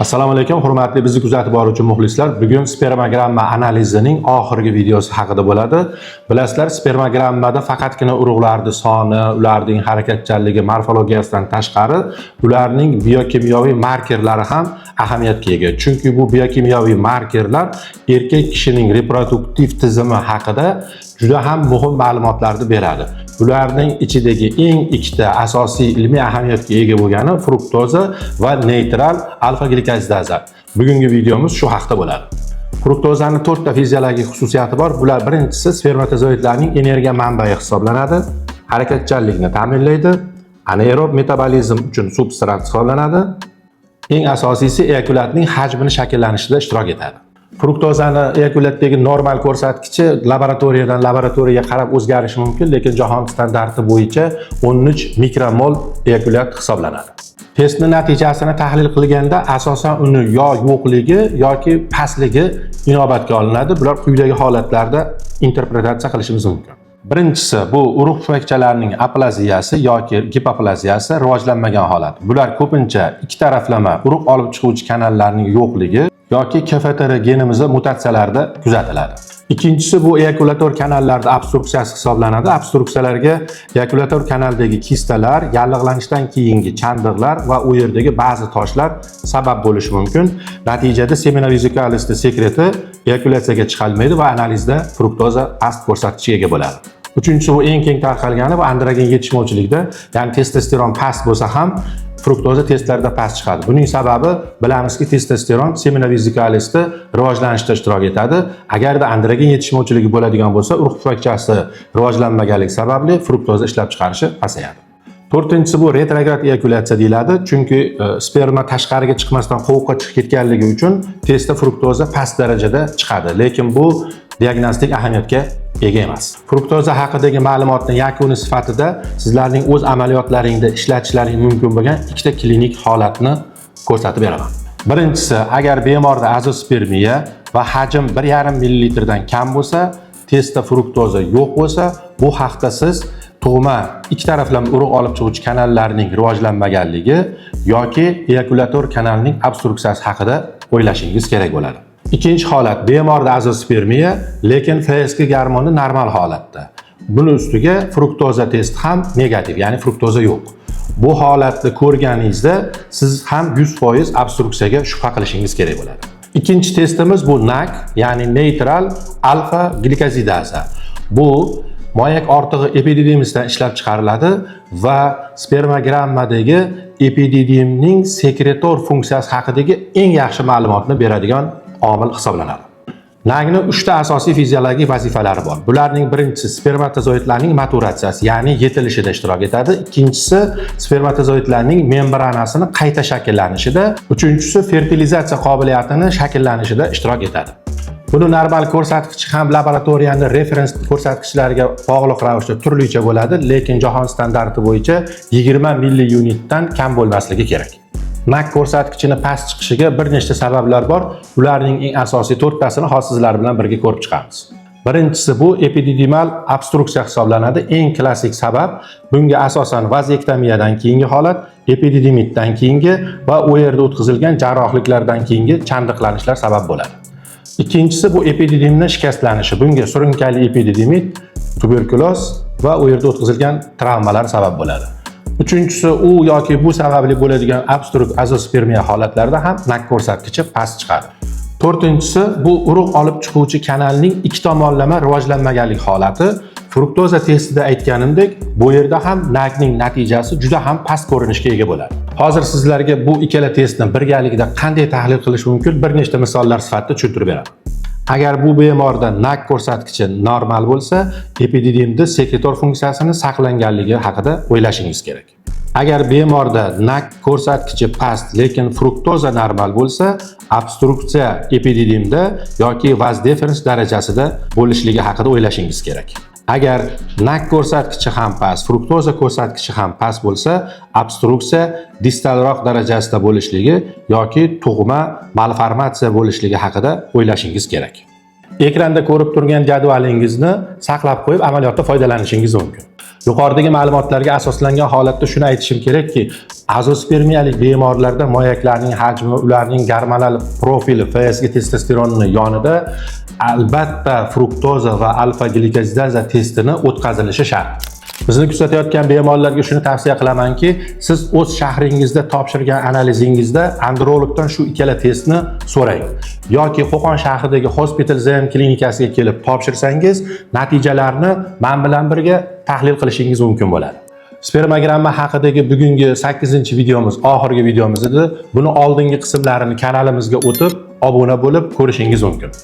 Assalomu alaykum, hurmatli bizni kuzatib boruvchi muxlislar. Bugun spermogramma analizining oxirgi videosi haqida bo'ladi. Bilasizlar, spermogrammada faqatgina urug'larning soni, ularning harakatchanligi, morfologiyasidan tashqari ularning biokimyoviy markerlari ham ahamiyatga ega. Chunki bu biokimyoviy markerlar erkak kishining reproduktiv tizimi haqida juda ham muhim ma'lumotlarni beradi. Ularning ichidagi eng ikkita asosiy ilmiy ahamiyatga ega bo'lgani fruktoza va neytral alfa glikozidaza. Bugungi videomiz shu haqda bo'ladi. Fruktozani to'rtta fiziologik xususiyati bor. Bular: birinchisi, spermatozoidlarning energiya manbai hisoblanadi, harakatchanlikni ta'minlaydi, anaerob metabolizm uchun substrat hisoblanadi. Eng asosiysi, eyakulatning hajmini shakllanishida ishtirok etadi. Fruktozani eyakulatdagi normal ko'rsatkichi laboratoriyadan laboratoriyaga qarab o'zgarishi mumkin, lekin jahon standarti bo'yicha 13 mikromol eyakulat hisoblanadi. Testni natijasini tahlil qilganda asosan uni yo yo'qligi yoki pastligi inobatga olinadi. Bular quyidagi holatlarda interpretatsiya qilishimiz mumkin. Birinchisi, bu urug' pufakchalarining aplaziyasi yoki gipoplaziyasi, rivojlanmagan holat. Bular ko'pincha ikki taraflama urug' olib chiquvchi kanallarning yo'qligi yoki KFTR genimizda mutatsiyalarda kuzatiladi. Ikkinchisi, bu eyakulyator kanallarda obstruksiyasi hisoblanadi. Obstruksiyalarga eyakulyator kanaldagi kistalar, yallig'lanishdan keyingi chandiqlar va u yerdagi ba'zi toshlar sabab bo'lishi mumkin. Natijada семена vesicalisni sekreti eyakulyatsiyaga chiqolmaydi va analizda fruktoza past ko'rsatkichga ega bo'ladi. Uchinchisi, bu eng keng tarqalgani, bu androgen yetishmovchilikda, ya'ni testosteron past bo'lsa ham fruktoza testlarida past chiqadi. Buning sababi, bilamizki, testosteron семена vesicalisni rivojlanishda ishtirok etadi. Agarda androgen yetishmovchiligi bo'ladigan bo'lsa, urug' pufakchasi rivojlanmaganligi sababli fruktoza ishlab chiqarishi pasayadi. To'rtinchisi, bu retrograd eyakulyatsiya deyiladi, chunki sperma tashqariga chiqmasdan qovuqqa chiqib ketganligi uchun testda fruktoza past darajada chiqadi, lekin bu diagnostik ahamiyatga ega emas. Fruktoza haqidagi ma'lumotni yakuni sifatida sizlarning o'z amaliyotlaringda ishlatishlaring mumkin bo'lgan ikkita klinik holatni ko'rsatib beraman. Birinchisi, agar bemorda azospermiya va hajm 1,5 millilitrdan kam bo'lsa, testda fruktoza yo'q bo'lsa, bu haqda siz tug'ma ikki taraflama urug' olib chiquvchi kanallarning rivojlanmaganligi yoki eyakulyator kanalning obstruksiyasi haqida o'ylashingiz kerak bo'ladi. Ikkinchi holat, bemorda azospermiya, lekin FSG gormoni normal holatda. Buni ustiga fruktoza testi ham negativ, ya'ni fruktoza yo'q. Bu holatni ko'rganingizda siz ham 100% obstruksiyaga shubha qilishingiz kerak bo'ladi. Ikkinchi testimiz bu NAG, ya'ni neytral alfa glikozidaza. Bu moyak ortig'i epididimisdan ishlab chiqariladi va spermogrammadagi epididimning sekretor funksiyasi haqidagi eng yaxshi ma'lumotni beradigan omil hisoblanadi. NAGni uchta asosiy fiziologik vazifalari bor. Bularning birinchisi, spermatozoidlarning maturatsiyasi, ya'ni yetilishida ishtirok etadi. Ikkinchisi, spermatozoidlarning membranasini qayta shakllanishida, uchinchisi, fertilizatsiya qobiliyatini shakllanishida ishtirok etadi. Buni normal ko'rsatkichi ham laboratoriyani referens ko'rsatkichlariga bog'liq ravishda turlicha bo'ladi, lekin jahon standarti bo'yicha 20 milli unitdan kam bo'lmasligi kerak. NAG ko'rsatkichini past chiqishiga bir nechta sabablar bor. Ularning eng asosiy to'rttasini hozir sizlar bilan birga ko'rib chiqamiz. Birinchisi, bu epididimal obstruksiya hisoblanadi. Eng klassik sabab bunga asosan vazektomiyadan keyingi holat, epididimitdan keyingi va u yerda o'tkazilgan jarrohliklardan keyingi chandiqlanishlar sabab bo'ladi. Ikkinchisi, bu epididimni shikastlanishi. Bunga surunkali epididimit, tuberkuloz va u yerda o'tkazilgan travmalar sabab bo'ladi. Uchinchisi, u yoki bu sababli bo'ladigan obstruk azospermiya holatlarida ham NAG ko'rsatkichi past chiqadi. To'rtinchisi, bu urug' olib chiquvchi kanalning ikki tomonlama rivojlanmaganlik holati. Fruktoza testida aytganimdek, bu yerda ham NAGning natijasi juda ham past ko'rinishga ega bo'ladi. Hozir sizlarga bu ikkala testni birgalikda qanday tahlil qilish mumkin, bir nechta misollar sifatida tushuntirib beraman. Agar bu bemorda NAG ko'rsatkichi normal bo'lsa, epididimda sekretor funksiyasini saqlanganligi haqida o'ylashingiz kerak. Agar bemorda NAG ko'rsatkichi past, lekin fruktoza normal bo'lsa, obstruksiya epididimda yoki vas deferens darajasida bo'lishligi haqida o'ylashingiz kerak. Agar NAG ko'rsatkichi ham past, fruktoza ko'rsatkichi ham past bo'lsa, obstruksiya distalroq darajasida bo'lishligi yoki tug'ma malformatsiya bo'lishligi haqida o'ylashingiz kerak. Ekranda ko'rib turgan jadvalingizni saqlab qo'yib, amaliyotda foydalanishingiz mumkin. Yuqoridagi ma'lumotlarga asoslangan holatda shuni aytishim kerakki, azospermiyalik bemorlarda moyaklarning hajmi, ularning gormonal profili, FSG, testosteronni yonida albatta fruktoza va alfa glikozidaza testini o'tkazilishi shart. Bizni kuzatayotgan bemorlarga shuni tavsiya qilamanki, siz o'z shahringizda topshirgan analizingizda andrologdan shu ikkala testni so'rang yoki Qo'qon shahridagi Hospital ZM klinikasiga kelib topshirsangiz, natijalarni men bilan birga tahlil qilishingiz mumkin bo'ladi. Spermogramma haqidagi bugungi 8-videomiz oxirgi videomiz edi. Buni oldingi qismlarini kanalimizga o'tib, obuna bo'lib ko'rishingiz mumkin.